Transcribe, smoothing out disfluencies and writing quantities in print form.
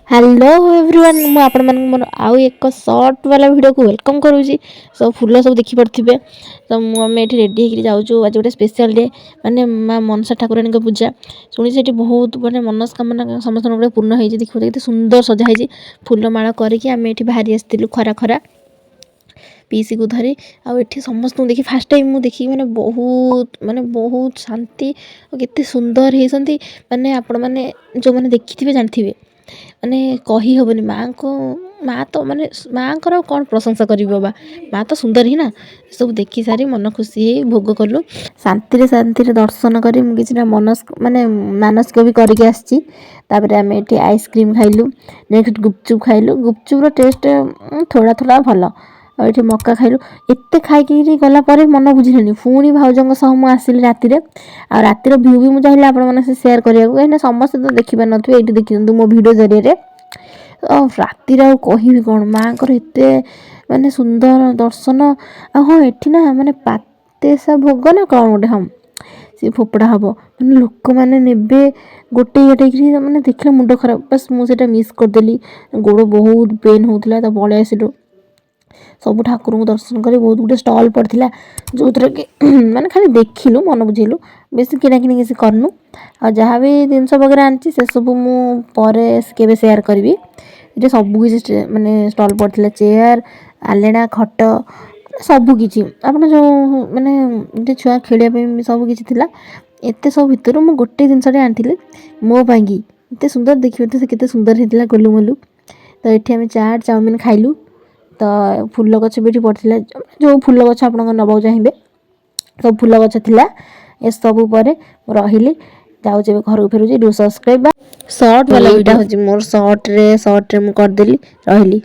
Hello everyone, ମୁଁ ଆପଣମାନଙ୍କୁ ମୋର ଆଉ ଏକ ସର୍ଟ ବାଲା ଭିଡ଼ିଓକୁ welcome କରୁଛି। ସବୁ ଫୁଲ ସବୁ ଦେଖିପାରୁଥିବେ। ତ ମୁଁ ଆମେ ଏଠି ରେଡ଼ି ହେଇକିରି ଯାଉଛୁ। ଆଜି ଗୋଟେ ସ୍ପେଶାଲ୍ ଡେ, ମାନେ ମା ମନସା ଠାକୁରାଣୀଙ୍କ ପୂଜା। ଶୁଣିଛି ସେଠି ବହୁତ ମାନେ ମନସ୍କାମନା ସମସ୍ତଙ୍କର ଗୋଟେ ପୂର୍ଣ୍ଣ ହେଇଛି। ଦେଖିବ, କେତେ ସୁନ୍ଦର ସଜା ହେଇଛି। ଫୁଲ ମାଳ କରିକି ଆମେ ଏଠି ବାହାରି ଆସିଥିଲୁ ଖରା ଖରା ପିଇସିକୁ ଧରି। ଆଉ ଏଠି ସମସ୍ତଙ୍କୁ ଦେଖି, ଫାର୍ଷ୍ଟ ଟାଇମ୍ ମୁଁ ଦେଖିକି ମାନେ ବହୁତ, ମାନେ ବହୁତ ଶାନ୍ତି। ଆଉ କେତେ ସୁନ୍ଦର ହେଇଛନ୍ତି। ମାନେ ଆପଣମାନେ ଯେଉଁମାନେ ଦେଖିଥିବେ ଜାଣିଥିବେ, ମାନେ କହିହେବନି। ମାଆଙ୍କ ମାଆ ତ ମାନେ ମାଆଙ୍କର ଆଉ କ'ଣ ପ୍ରଶଂସା କରିବ ବା, ମାଆ ତ ସୁନ୍ଦର ହିଁ ନା। ଏସବୁ ଦେଖି ସାରି ମନ ଖୁସି ହେଇ ଭୋଗ କଲୁ। ଶାନ୍ତିରେ ଶାନ୍ତିରେ ଦର୍ଶନ କରି ମୁଁ କିଛିଟା ମାନେ ମାନସିକ ବି କରିକି ଆସିଛି। ତାପରେ ଆମେ ଏଠି ଆଇସ୍କ୍ରିମ୍ ଖାଇଲୁ, ନେକ୍ସଟ ଗୁପଚୁପ୍ ଖାଇଲୁ। ଗୁପଚୁପ୍ର ଟେଷ୍ଟ ଥୋଡ଼ା ଥୋଡ଼ା ଭଲ। ଆଉ ଏଠି ମକା ଖାଇଲୁ। ଏତେ ଖାଇକିରି ଗଲା ପରେ ମନ ବୁଝିଲାନି, ପୁଣି ଭାଉଜଙ୍କ ସହ ମୁଁ ଆସିଲି ରାତିରେ। ଆଉ ରାତିର ଭ୍ୟୁ ବି ମୁଁ ଚାହିଁଲି ଆପଣମାନଙ୍କ ସହ ସେୟାର କରିବାକୁ, କାହିଁକିନା ସମସ୍ତେ ତ ଦେଖିପାରିନଥିବେ। ଏଇଠି ଦେଖିଦିଅନ୍ତୁ ମୋ ଭିଡ଼ିଓ ଜରିଆରେ। ଆଉ ରାତିରେ ଆଉ କହିବି କ'ଣ, ମାଆଙ୍କର ଏତେ ମାନେ ସୁନ୍ଦର ଦର୍ଶନ। ଆଉ ହଁ, ଏଠି ନା ମାନେ ପାତେସା ଭୋଗ ନା କ'ଣ ଗୋଟେ, ହଁ, ସେ ଫୋପଡ଼ା ହେବ, ମାନେ ଲୋକମାନେ ନେବେ ଗୋଟେଇ ଗୋଟେଇକିରି, ମାନେ ଦେଖିଲେ ମୁଣ୍ଡ ଖରାପ। ବାସ୍, ମୁଁ ସେଇଟା ମିସ୍ କରିଦେଲି। ଗୋଡ଼ ବହୁତ ପେନ୍ ହେଉଥିଲା ତ ପଳେଇ ଆସିଲୁ। ସବୁ ଠାକୁରଙ୍କୁ ଦର୍ଶନ କରି ବହୁତ ଗୁଡ଼ିଏ ଷ୍ଟଲ୍ ପଡ଼ିଥିଲା, ଯେଉଁଥିରେ କି ମାନେ ଖାଲି ଦେଖିଲୁ, ମନ ବୁଝେଇଲୁ, ବେଶୀ କିଣାକିଣି କିଛି କରିନୁ। ଆଉ ଯାହା ବି ଜିନିଷ ବଗେରା ଆଣିଛି, ସେସବୁ ମୁଁ ପରେ କେବେ ସେୟାର କରିବି। ଏଠି ସବୁ କିଛି ମାନେ ଷ୍ଟଲ୍ ପଡ଼ିଥିଲା, ଚେୟାର, ଆଲେଣା, ଖଟ, ସବୁ କିଛି। ଆପଣ ଯେଉଁ ମାନେ ଏଠି ଛୁଆ ଖେଳିବା ପାଇଁ ବି ସବୁ କିଛି ଥିଲା। ଏତେ ସବୁ ଭିତରୁ ମୁଁ ଗୋଟେ ଜିନିଷଟେ ଆଣିଥିଲି ମୋ ପାଇଁକି। ଏତେ ସୁନ୍ଦର ଦେଖିବ ତ, ସେ କେତେ ସୁନ୍ଦର ହେଇଥିଲା ଗୋଲୁମୋଲୁ। ତ ଏଠି ଆମେ ଚାଟ୍, ଚାଉମିନ ଖାଇଲୁ। ତ ଫୁଲ ଗଛ ବି ଏଠି ପଡ଼ିଥିଲା। ଯେଉଁ ଫୁଲ ଗଛ ଆପଣଙ୍କ ନେବାକୁ ଚାହିଁବେ, ସବୁ ଫୁଲ ଗଛ ଥିଲା। ଏସବୁ ପରେ ମୁଁ ରହିଲି, ଯାଉଛି ଏବେ ଘରକୁ ଫେରୁଛି। Do subscribe. ସର୍ଟ ବାଲା ଏଇଟା ହେଉଛି ମୋର ସର୍ଟରେ ମୁଁ କରିଦେଲି। ରହିଲି।